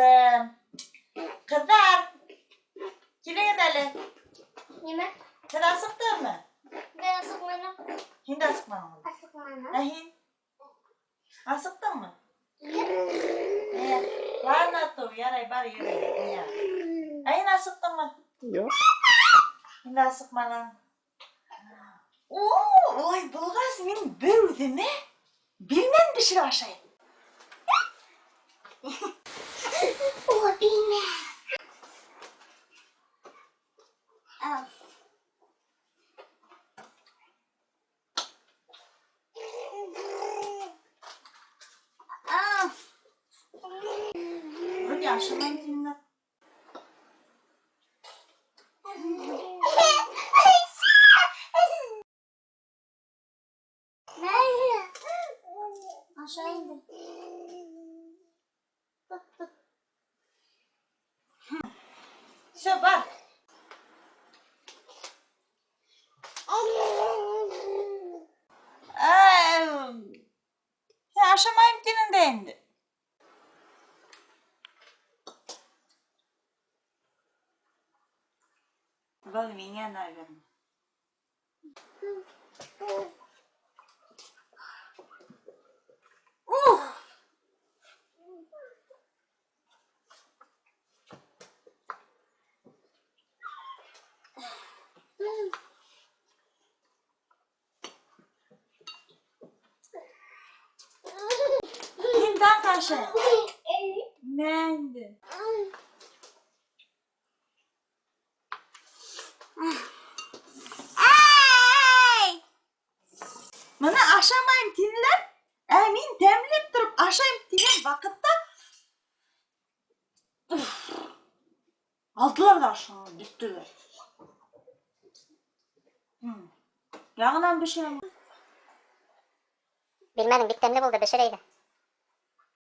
Алдым. Ҡыҙҙар, килегеҙ әле. Нимә? Һеҙ асыҡтығыҙмы? Мин асыҡманым. Һин дә асыҡманыңмы? Асыҡманым. Ә һин? Асыҡтыңмы? Ә, ладно, тыу, ярай, бар йөрө. Уйна. Ә һин асыҡтыңмы? Юҡ. Һин дә асыҡманың. О, улай булғас, мин бер үҙемә билмән бешереп ашайым. О, билмән. Ал. Ал. Вроде ашамайым тинеләр. Аша инде. Тот, тот. Все, бар. Ә, һин ашамайым тинең дә инде. Был миңә, наверное. Ух! Һин тағы аша. Мә инде. Ай! Быны ашамайым тинеләр, ә мин тәмләп тороп ашайым тигән ваҡытта уф, алдылар ҙа ашаны, бөттөләр. Яңынан бешерәм. Билмәнең бик тәмле булды, бешер әйҙә.